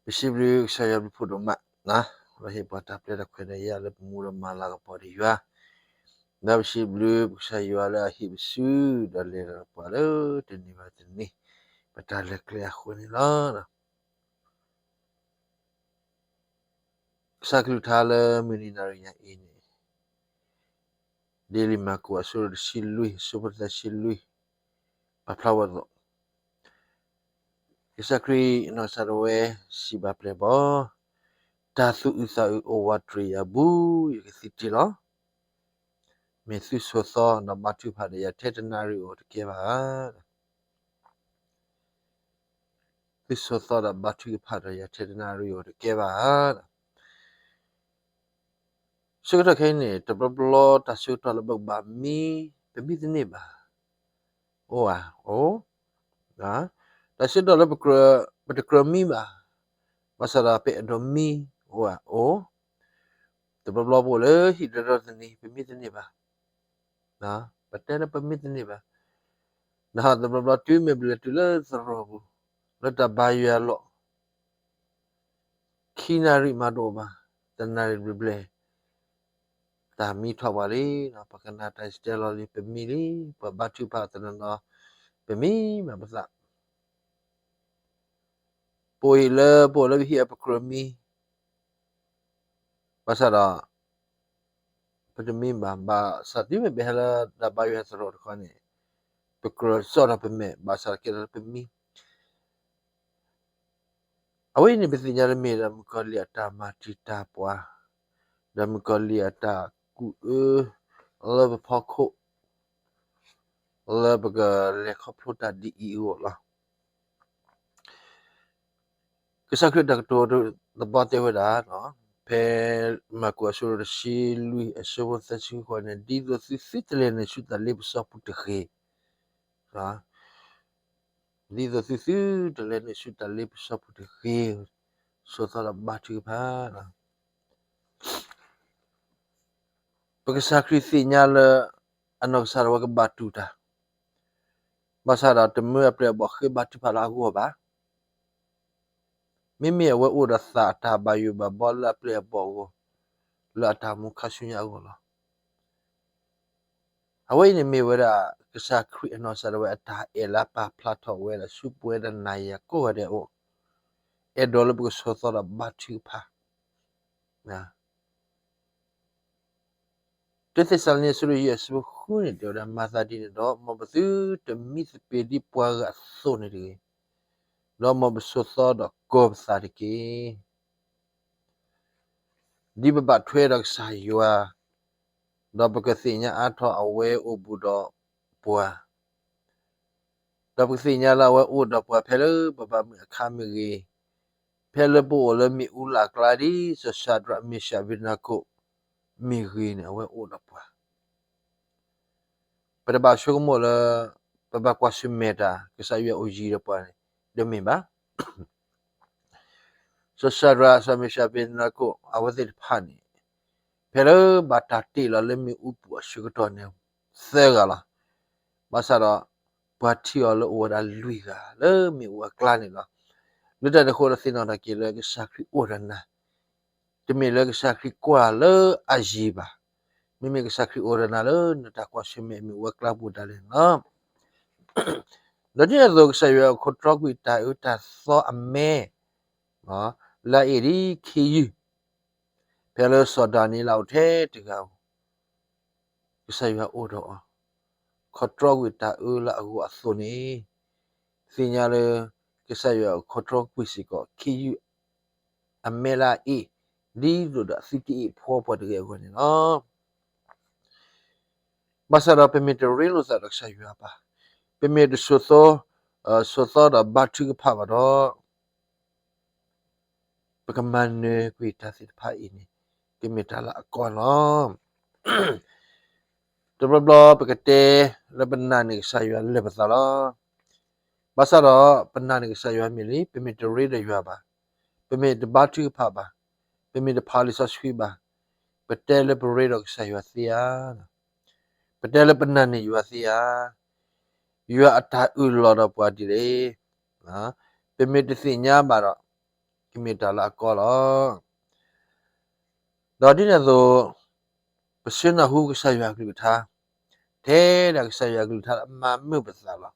ပစံးဘျုးကစၢ်ယွၤဘျုးဖှိၣ်ဒိၣ်မး, လၢဟ့ၣ်ပှၤတၢ်ပျဲတၢ်ခွဲးတၢ်ယာ်လၢပမူဒီးမၤလၤကပီၤဒီးယွၤ, ဒီးပစံးဘျုးပကစၢ်ယွၤလၢအဟ့ၣ်ပစု ဒီးလဲၤဒီးပှၤလၢတနံၤဘၣ်တနံၤ ပတၢ်လဲၤကျဲအဃိန့ၣ်လီၤ. ကစၢ်ကလုၢ်ကထါလၢမုၢ်နံၤနၤရံၣ်ညါအံၤန့ၣ် ဒ်လံာ်မၢ်ကူးအဆၢဒိၣ်တဆံလွံၢ် အဆၢဖိသၢဆံလွံၢ် ပာ်ဖျါဝဲအသိး, ကစၢ်ခရံာ်အနီၢ်ကစၢ်ဒၣ်ဝဲစံးဘၣ်ပျဲၢ်ဘီၣ်, တၢ်သူၣ်အုးသးအုးအိၣ်ဝးတရံးယၤဘူး ယကသံတ့ၢ်လီၤ. မ့ၢ်သုဆိးသီဒီးဘါထုကဖၣ်ဒီးယၤထဲတနၣ်ရံၣ်အိၣ်တကဲဘၣ်ဧါ. သုဆိးသီဒီးဘါထုကဖၣ်ဒီးယၤထဲတနၣ်ရံၣ်အိၣ်တကဲဘၣ်ဧါ. ဆၢကတီၢ်ခဲအံၤန့ၣ် တဘျီဘျီတၢ်ဆၢကတီၢ်လၢပကဘၣ်မံ ပမံတန့ၢ်ဘၣ်. အိၣ်ဧါ, အိၣ်. တၢ်ဆၢကတီၢ်လၢပကြၢး, ပတကြၢးမံဘၣ်. ဘၣ်ဆၣ်ဒီးပအဲၣ်ဒိးမံ, အိၣ်ဧါ, အိၣ်. တဘျီဘျီပအိၣ်လၢဟံၣ်ဒီဒီသန့ၤ ပမံတန့ၢ်ဘၣ်. ပတဲလၢပမံတန့ၢ်ဘၣ်. ဒီးတဘျီဘျီတုၤမ့ၢ်ပလဲၤတုၤလၢသရိာ်ပူၤ, လၢတၢ်ဘါယွၤအလီၢ် ခံနၣ်ရံၣ်မးတအိၣ်ဘၣ်, တနၣ်ရံၣ်ဘျဲၣ်ဘျဲၣ်, တၢ်မံထီၣ်ပှၤလံ, ပကနၣ်တၢ်စတဲလီၤလံ, ပမံလံ, ပှၤဘါထုကဖၣ်တနီၤနီၤ, ပမံမးပသး. ပအိၣ်ဟံၣ်လၢ ပအိၣ်လၢပဟံၣ်အပကြၢးမံ ဘၣ်ဆၣ်ဒီး ပတမံဘၣ်, ဘၣ်ဆၣ်တုၤမ့ၢ်ပဟဲလၢတၢ်ဘါယွၤသရိာ်တခီန့ၣ် ပကြၢးစိာ်ဒီးပမဲာ်, ဘၣ်ဆၣ်ကဲဒီးပမံ. အဝဲအံၤန့ၣ် ပသ့ၣ်ညါလၢမ့ၢ်ဒီးမုၣ်ကီၤလံၢ်အတၢ်မၤတံာ်တာ်ပှၤ, ဒီးမုၣ်ကီၤလံၢ်အတၢ်ကူၣ်အၢ လၢပဖီခိၣ် လၢပကလဲၤခီဖျိတၢ်ဒ်အံၤအဂီၢ်လီၤ. ကစၢ်ခရံာ်တၢ်ကတိၤသဘီတဲဝဲဒၣ်, ဖဲမၢ်ကူးအဆၢဒိၣ်တဆံလွံၢ်အဆၢဖိသၢဆံဃိးန့ၣ်, ဒ်သိးသုသုတလဲၤနုာ်ဆူတၢ်လ့ပစီပူၤတဂ့ၤ. ဒ်သိးသုသုတလဲၤနုာ်ဆူတၢ်လ့ပစီပူၤတဂ့ၤ, ဆိးသီဒီးဘါထုကဖၣ်. ပကစၢ်ခရံာ်သ့ၣ်ညါလၢ အနီၢ်ကစၢ်ဒၣ်ဝဲကဘၣ်တူၢ်တၢ်, ဘၣ်ဆၣ်ဒီးတမၢအပျဲၢ်အဘီၣ်ဃ့ဘါထုကဖၣ်လၢအဂီၢ်ဘၣ်. မ့မ့ၢ်အဝဲအိၣ်ဒီးသးအတၢ်ဘၣ်ယိၣ်ဘၣ်ဘီလၢအပျဲၢ်အဘီၣ်အဂီၢ်, လၢအတၢ်မူခါဆူညါအဂီၢ်လီၤ. အဝဲအံၤန့ၣ်မ့ၢ်ဝဲဒၣ် ကစၢ်ခရံာ်အနီၢ်ကစၢ်ဒၣ်ဝဲအတၢ်အဲၣ်လၢပာ်ဖျါထီၣ်ဝဲဒၣ်ဆူပဝဲဒၣ်နၤယၤကိးဂၤဒဲးအအိၣ်, အဲၣ်ဒိးလၢပကဆိးသီဒီးဘါထုကဖၣ်. တၢသ့းစၤလနံ အဆၢဒိၣ်ယဲၢ်အဆၢဖိဃုန့ၣ် တဲဝဲဒၣ်, မၤသးဒ်န့ၣ်ဒီး မ်ပသုတမံသပ့ၤဒ်ပှၤဂၤအသိးန့ၣ်တဂ့ၤ, ဒီးမ်ပဆိးသီဒီးကီၤပသးတက့ၢ်. ဒ်ပဘၣ်ထွဲဒီးကစၢ်ယွၤ, ဒီးပကသ့ၣ်ညါအါထီၣ်အဝဲအိၣ်ဘူးဒီးပှၤ, ဒီးပကသ့ၣ်ညါလၢအဝဲအိၣ်ဒီးပှၤဖဲလၢပဘၣ်မုာ်အခါမ့ၢ်ဂ့ၤ, ဖဲလၢပအိၣ်လၢမ့ၣ်အူလၢ်အကျါ ဒ်စီၤၡၤဒြး မ့ၢ်ၡၤဘ့းနကိၣ်မ့ၢ်ဂ့ၤန့ၣ် အဝဲအိၣ်ဒီးပှၤ. ပတဘၣ်ဆိကမိၣ်လၢ ပဘၣ်ကွၢ်ဆၢၣ်မဲာ်တၢ် ကစၢ်ယွၤအိၣ်ယံၤဒီးပှၤန့ၣ် တမ့ၢ်ဘၣ်. စီၤၡၤဒြး စီၤမ့ၣ်ၡၤ ဘ့းနကိၣ် အဝဲသ့ၣ်တဖၣ်န့ၣ် ဖဲလၢဘၣ်တၢ်တ့ၢ်လီၤလၢမ့ၣ်အူပူၤအဆၢကတီၢ်န့ၣ် သၢဂၤလီၤ. ဘၣ်ဆၣ်ဒီး ပှၤထံၣ်အီၤလၢအိၣ်ဝဲဒၣ်လွံၢ်ဂၤလၢမ့ၣ်အူအကျါန့ၣ်လီၤ. လၢတၢ်န့ၣ်အဃိဒီးသ့ၣ်နီၣ်ထီၣ်က့ၤလၢကစၢ်ခရံာ်အိၣ်ဒီးနၤ တမ့ၢ်လၢကစၢ်ခရံာ်ကွၢ်လၢအယံၤဘၣ်. မ့မ့ၢ်ကစၢ်ခရံာ်အိၣ်ဒီးနၤလၢနတၢ်ကွၢ်ဆၢၣ်မဲာ်မ့ၣ်အူအကျါပူၤဒၣ်လဲာ်န့ၣ်လီၤ. ဒီးဒ်န့ၣ်အသိး ကစၢ်ယွၤအိၣ်ခိးတြီကွံာ်တၢ်အၢတၢ်သီအမဲ လၢအအ့ၣ်ဒ်ခ့ယုၢ်, ဖဲလၢစီၤဒၤနံးယ့လးအိၣ်ထဲတဂၤဧိၤ ကစၢ်ယွၤအိၣ်ဒီးအီၤ, ခိးတြီကွံာ်တၢ်အၢလၢအဂီၢ်အသိးန့ၣ်, သ့ၣ်ညါလၢ ကစၢ်ယွၤအိၣ်ခိးတြီကွံာ်စ့ၢ်ကီး ခ့ယုၢ်အမဲလၢအအ့ၣ်, ဒ်သိးဒီးသုကအ့ၣ်ဖှီပှၤတဂ့ၤအဂီၢ်န့ၣ်လီၤ. ဘၣ်ဆၣ်ဒီးပမ့ၢ်တရ့လိာ်သးဒီးကစၢ်ယွၤဘၣ်, ပမ့ၢ်တဆိးသီ, ဆိးသီဒီးဘါထုကဖၣ်ဘၣ်ဒီး ပကမၤနၢၤကွံာ်တၢ်သ့ၣ်တဖၣ်အံၤန့ၣ် ကမ့ၢ်တၢ်လၢအကီလီၤ. တဘျီဘျီပကတဲလၢပနာ်န့ၢ်ကစၢ်ယွၤလၢပသးလီၤ. ဘၣ်ဆၣ်ဒီးပနာ်န့ၢ်ကစၢ်ယွၤမ့ၢ်လံ, ပမ့ၢ်တရ့ဒီးယွၤဘၣ်, ပမ့ၢ်တဘါထုကဖၣ်ဘၣ်, ပမ့ၢ်တဖးလံာ်စီဆှံဘၣ်, ပတဲလၢပရ့ဒီးကစၢ်ယွၤသ့ဧါ, ပတဲလၢပနာ်န့ၢ်ယွၤသ့ဧါ, ယွၤအတၢ်အုၣ်လီၤဒီးပှၤဒ်လဲၣ်. ပမ့ၢ်တသ့ၣ်ညါဘၣ်ဒီး ကမ့ၢ်တၢ်လၢအကီလီၤ. ဒီးဒ်န့ၣ်အသိး, ပဆၢနၢ်ဟူကစၢ်ယွၤအကလုၢ်ကထါ, ထဲဒၣ်ကစၢ်ယွၤအကလုၢ်ကထါအမၤမုာ်ပသးလီၤ.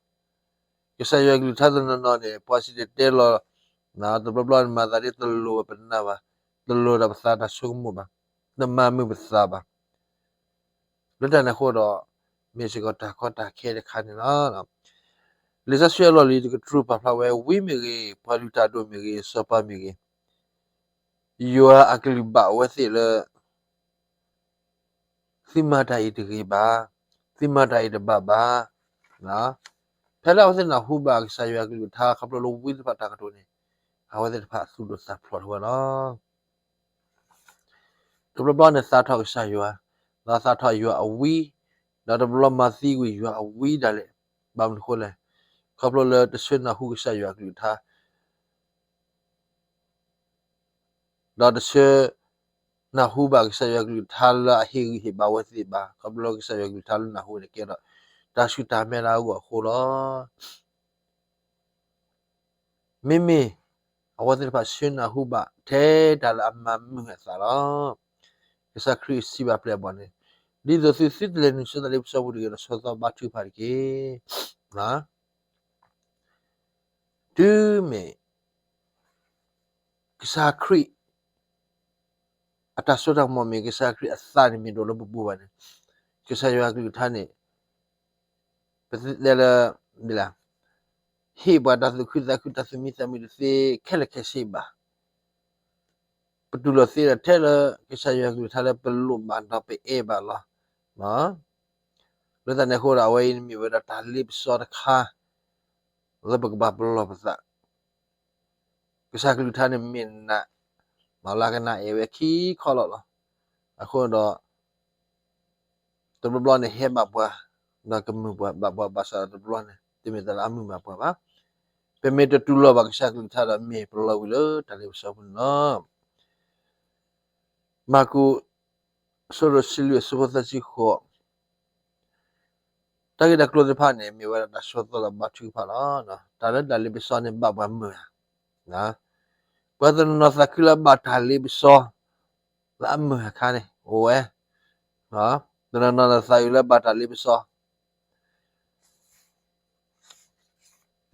ကစၢ်ယွၤအကလုၢ်ကထါတနီၤနီၤန့ၣ် ပှၤစံၣ်တဲၤတဲလီၤ, တဘျီဘျီန့ၣ် မၤသးဒ်တလိၣ်ဘၣ်ပနၢ်ဘၣ်, တလိၣ်ဒီးပသးတၢ်ဆိကမိၣ်ဘၣ်, တမၤမုာ်ပသးဘၣ်. လၢတၢ်န့ၣ်အဃိဒီး, မ့ၢ်စ့ၢ်ကီးတၢ်ကီတၢ်ခဲတခါန့ၣ်လီၤ. လံာ်စီဆှံအလီၢ်လံၤတကတြူၢ်ပာ်ဖျါဝဲ ဝံမ့ၢ်ဂ့ၤ, ပှၤလုၢ်တၢ်ဒိၣ်မ့ၢ်ဂ့ၤ, စီၤပၤမ့ၢ်ဂ့ၤ, ယွၤအကလုၢ်ဘၣ်အဝဲသ့ၣ်လၢ သုမၤတၢ်အံၤတဂ့ၤဘၣ်, သုမၤတၢ်အံၤတဘၣ်ဘၣ်. ဖဲလၢအဝဲသ့ၣ်နၢ်ဟူဘၣ်ကစၢ်ယွၤအကလုၢ်ကထါ ခီဖျိလၢဝံသ့ၣ်တဖၣ်တၢ်ကတိၤန့ၣ်, အဝဲသ့ၣ်တဖၣ်သူၣ်ဒိၣ်သးဖျိးထီၣ်ဝဲလီၤ. တဘျီဘျီန့ၣ် သးထီၣ်ကစၢ်ယွၤ, ဒီးသးထီၣ်ယွၤအဝံ, ဒီးတဘျီမၤသံကွံာ်ယွၤအဝံဒၣ်လဲာ်. ဘၣ်မနုၤအဃိလဲၣ်, ခီဖျိလၢတဆၢနၢ်ဟူကစၢ်ယွၤအကလုၢ်ကထါ ဒီးတဆၢနၢ်ဟူဘၣ်ကစၢ်ယွၤကလုၢ်ကထါလၢအဟ့ၣ်ဂံၢ်ဟ့ၣ်ဘါဝဲသ့ၣ်ဘၣ်. ခီဖျိကစၢ်ယွၤကလုၢ်ကထါလၢနၢ်ဟူန့ၣ်ကဲဒီး တၢ်ဆူၣ်တၢ်မဲာ်လၢအဂီၢ်အဃိလီၤ. မ့မ့ၢ်အဝဲသ့ၣ်တဖၣ်ဆၢနၢ်ဟူဘၣ်ထဲတၢ်လၢအမၤမုာ်အသးလီၤ. ကစၢ်ခရံာ်စံးဘၣ်ပျဲၢ်အဘီၣ်န့ၣ်, ဒ်သိးသုသုတလဲၤနုာ်ဆူတၢ်လ့ပစီပူၤတဂ့ၤဒီး ဆိးသီဘါထုကဖၣ်တက့ၢ်. တုၤမ့ၢ် ကစၢ်ခရံာ် အတၢ်စိတၢ်ကမီၤမ့ၢ် ကစၢ်ခရံာ်အသးန့ၣ်မ့ၢ်ဒိးလၢပပူၤဘၣ်န့ၣ်, ကစၢ်ယွၤကလုၢ်ကထါန့ၣ် ပတဲလၢ ဟ့ၣ်ပှၤတၢ်သူၣ်ခုသးခု တၢ်သူၣ်မံသးမုာ်တသ့ခဲလၢာ်ခဲဆ့ဘၣ်. ပတူၢ်လိာ်သ့ဒီးထဲလၢ ကစၢ်ယွၤကလုၢ်ကထါလၢပလိၣ်ဘၣ်ဒီးပအဲၣ်ဘၣ်လီၤ. လၢတၢ်န့ၣ်အဃိဒီး အဝဲအံၤန့ၣ်မ့ၢ်ဝဲဒၣ်တၢ်လ့ပစီတခါ လၢပကဘၣ်ပလီၢ်ပသး ကစၢ်ကလုၢ်ကထါန့ၣ်မ့ၢ်နး, မၤလၢကနၣ်အဲၣ်ဝဲခံခီလီၤလီၤ. အဃိဒီး တဘျီဘျီန့ၣ်ဟဲဘၣ်ပှၤ, ဒီးကမုာ်ပှၤဘၣ်ပှၤ ဘၣ်ဆၣ်ဒီးတဘျီန့ၣ် တမ့ၢ်တၢ်လၢအမုာ်ဘၣ်ပှၤဘၣ်. ပမ့ၢ်တတူၢ်လိာ်ဘၣ်ကစၢ်ကလုၢ်ကထါဒီး မ့ၢ်ပလီၢ်ဝံၤလၢတၢ်လ့ပစီပူၤန့ၣ်လီၤ. မၢ်ကူး အဆၢဒိၣ်တဆံလွံၢ် အဆၢဖိသၢဆံဃိး, တၢ်ဂ့ၢ်တၢ်ကျိၤသ့ၣ်တဖၣ်န့ၣ် မ့ၢ်ဝဲဒၣ်တၢ်ဆိးသီဒီးဘါထုကဖၣ်လီၤ. တၢ်လၢတၢ်လ့ပစီန့ၣ်ဘၣ်ပှၤမုာ်ဧါ. ပှၤတနီၤနီၤသးခုလၢဘၣ်တၢ်လ့ပစီ လၢအမုာ်အခါန့ၣ် အိၣ်ဝဲ, တနီၤနီၤသးခုလၢဘၣ်တၢ်လ့ပစီ ဘၣ်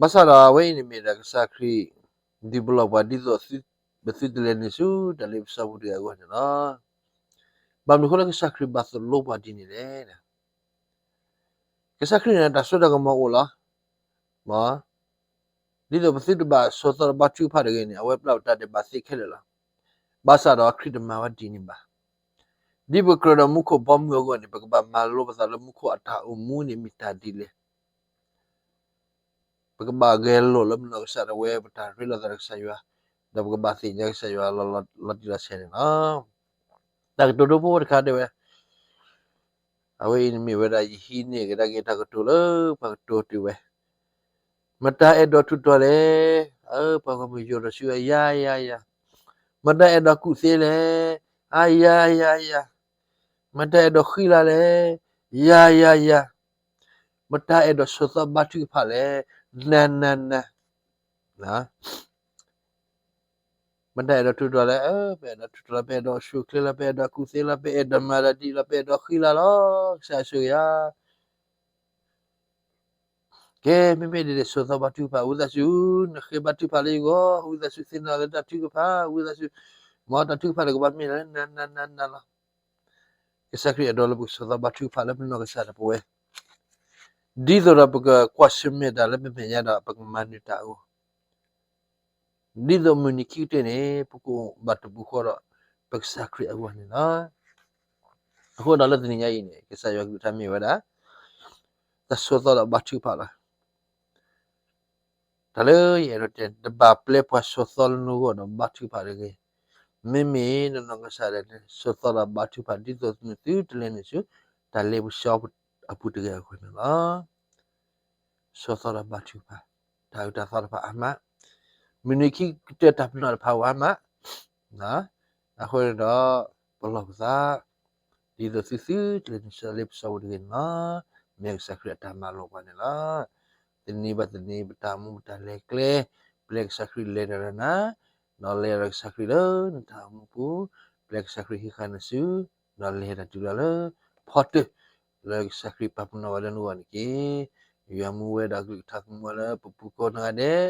ဆၣ်ဒီးအဝဲအံၤန့ၣ်မ့ၢ်ဒၣ်ကစၢ်ခရံာ် ဒုးပလီၢ်ပှၤဒ်သိး ပသုတလဲၤနုာ်ဆူတၢ်လ့ပစီပူၤတဂ့ၤအဂီၢ်န့ၣ်လီၤ. ဘၣ်မနုၤအဃိလၢကစၢ်ခရံာ်ဘၣ်သိၣ်လိပှၤဒ်န့ၣ်လဲၣ်. ကစၢ်ခရံာ်န့ၣ် တၢ်စိတၢ်ကမီၤအိၣ်လီၤ. ဒ်သိးပသုတဘၣ်ဆိးသီဒီးဘါထုကဖၣ်တဂ့ၤန့ၣ် အဝဲပျၢ်ပတၢ်ဒဲးဘးသ့ခဲလၢာ်လီၤ. ဘၣ်ဆၣ်ဒီးခရံာ်တမၤဝဲဒ်န့ၣ်ဘၣ်. ဒ်ပကြၢးဒီးမူခိၣ်ဘီမုၢ်အဂီၢ်န့ၣ် ပကဘၣ်မၤလိပသးလၢမူခိၣ်အတၢ်အိၣ်မူန့ၣ်မ့ၢ်တၢ်ဒ်လဲၣ်. ပကဘၣ်ဂဲၤလိာ်လၢပနီၢ်ကစၢ်ဒၣ်ဝဲ ပတၢ်ရ့လိာ်သးဒီးကစၢ်ယွၤ, ဒီးပကဘၣ်သ့ၣ်ညါကစၢ်ယွၤလီၤတံၢ်လီၤဆဲးန့ၣ်လီၤ. တၢ်ကတိၤဒိဖိတခါတဲဝဲ, အဝဲအံၤန့ၣ်မ့ၢ်ဝဲဒၣ်ယဟံးန့ၢ်ကဒါက့ၤတၢ်ကတိၤလၢပှၤကတိၤတုၤဝဲ, မတၤအဲၣ်ဒိးထူးတီၤလဲၣ်. ပှၤဂီၢ်မုၢ်ယိာ်ဒီးဆူဝဲ, ယၤ ယၤ ယၤ. မတၤအဲၣ်ဒိးကူၣ်သ့လဲၣ်. အါ ယၤ ယၤ ယၤ. မတၤအဲၣ်ဒိးဃံလၤလဲၣ်. ယၤ ယၤ ယၤ. မတၤအဲၣ်ဒိးဆိးသီဘါထုကဖၣ်လဲၣ်. နၤ နၤ နၤ. မတၤအဲၣ်ဒိးထူးတီၤလဲၣ်. ပအဲၣ်ဒိးထူးတီၤလီၤ, ပအဲၣ်ဒိးအိၣ်ဆူၣ်အိၣ်ချ့လီၤ, ပအဲၣ်ဒိးကူၣ်သ့လီၤ, ပအဲၣ်ဒိးမၤတၢ်ဒ်လီၤ, ပအဲၣ်ဒိးဃံလၤလီၤ. ကစၢ်ဆိၣ်ဂ့ၤယၤ ကဲ မ့မ့ၢ်ဒ်န့ၣ် ဆိးသီဘါထုကဖၣ်, ဝံသးစူၤ နဃ့ဘါထုကဖၣ်လၢယဂီၢ်, ဝံသးစူၤသ့ၣ်နီၣ်လၢတၢ်ထုကဖၣ်, ဝံသးစူၤ မ်တၢ်ထုကဖၣ်တကဘၣ်မ့ၢ်လၢနၤ နၤ နၤ နၤ လီၤ. ကစၢ်ခရံာ်အဲၣ်ဒိးလၢပကဆိးသီဘါထုကဖၣ်လၢပနီၢ်ကစၢ်ဒၣ်ပဝဲ, ဒ်သိးဒီးပကကွၢ်ဆၢၣ်မဲာ်တၢ်လၢပမဲာ်ညါဒီးပကမၤနၢၤတၢ်အဂီၢ် ဒ်သိးမုၢ်နံၤခံကတၢၢ်န့ၣ် ပကအိၣ်ဘၣ်တပူၤဃီဒီး ပကစၢ်ခရံာ်အဂီၢ်န့ၣ်လီၤ. အဃိဒီးလၢတနံၤညါအံၤန့ၣ် ကစၢ်ယွၤကလုၢ်ကထါမ့ၢ်ဝဲဒၣ် တၢ်ဆိးသီဒီးဘါထုကဖၣ်လီၤ. တၢ်လၢယအဲၣ်ဒိးတဲ တဘၣ်ပျဲပှၤဆိးသီလၢနဂီၢ်ဒီးဘါထုကဖၣ်တဂ့ၤ. မ့မ့ၢ်နနီၢ်ကစၢ်ဒၣ်န့ၣ် ဆိးသီဒီးဘါထုကဖၣ် ဒ်သိးသုတလဲၤနုာ်ဆူ တၢ်လ့ပစီအပူၤတဂ့ၤအဂီၢ်န့ၣ်လီၤ. ဆိးသီဒီးဘါထုကဖၣ် တၢ်အုၣ်တၢ်သီတဖၣ်အါမး, မုၢ်နံၤခံကတၢၢ်တၢ်ပနီၣ်တဖၣ်ဝဲအါမး, အဃိန့ၣ်ဒီး ပလီၢ်ပသး ဒ်သိးသုသုတလဲၤနုာ်ဆူတၢ်လ့ပစီပူၤတဂ့ၤန့ၣ်လီၤ. မ့ၢ်ကစၢ်ခရံာ်အတၢ်မၤလိာ်ပှၤန့ၣ်လီၤ. တနံၤဘၣ်တနံၤ ပတၢ်အိၣ်မူပတၢ်လဲၤကျဲ ပျဲကစၢ်ခရံာ်လဲၤတၢ်ဒီးနၤ, ဒီးလဲၤဒီးကစၢ်ခရံာ်လၢနတၢ်အိၣ်မူပူၤ, ပျဲကစၢ်ခရံာ်ဟံးဃာ်နစု, ဒီးလဲၤတၢ်တုၤလီၤလၢဖီတၢၢ်, လၢကစၢ်ခရံာ်ပာ်ပနီၣ်ဘၣ်လၢနဂီၢ်န့ၣ်တက့ၢ်. ယွၤမူဝဲဒီးအကလုၢ်ကထါကမူဝဲလၢပပူၤကိးနီၢ်ဂၤဒဲး,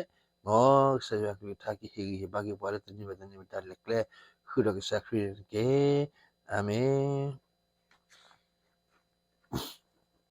မ်ကစၢ်ယွၤအကလုၢ်ကထါကဟ့ၣ်ဂံၢ်ဟ့ၣ်ဘါက့ၤပှၤလၢတနံၤဘၣ်တနံၤ ပတၢ်လဲၤကျဲဃုာ်ဒီးကစၢ်ခရံာ်န့ၣ်တက့ၢ်. အၤမ့ၣ်.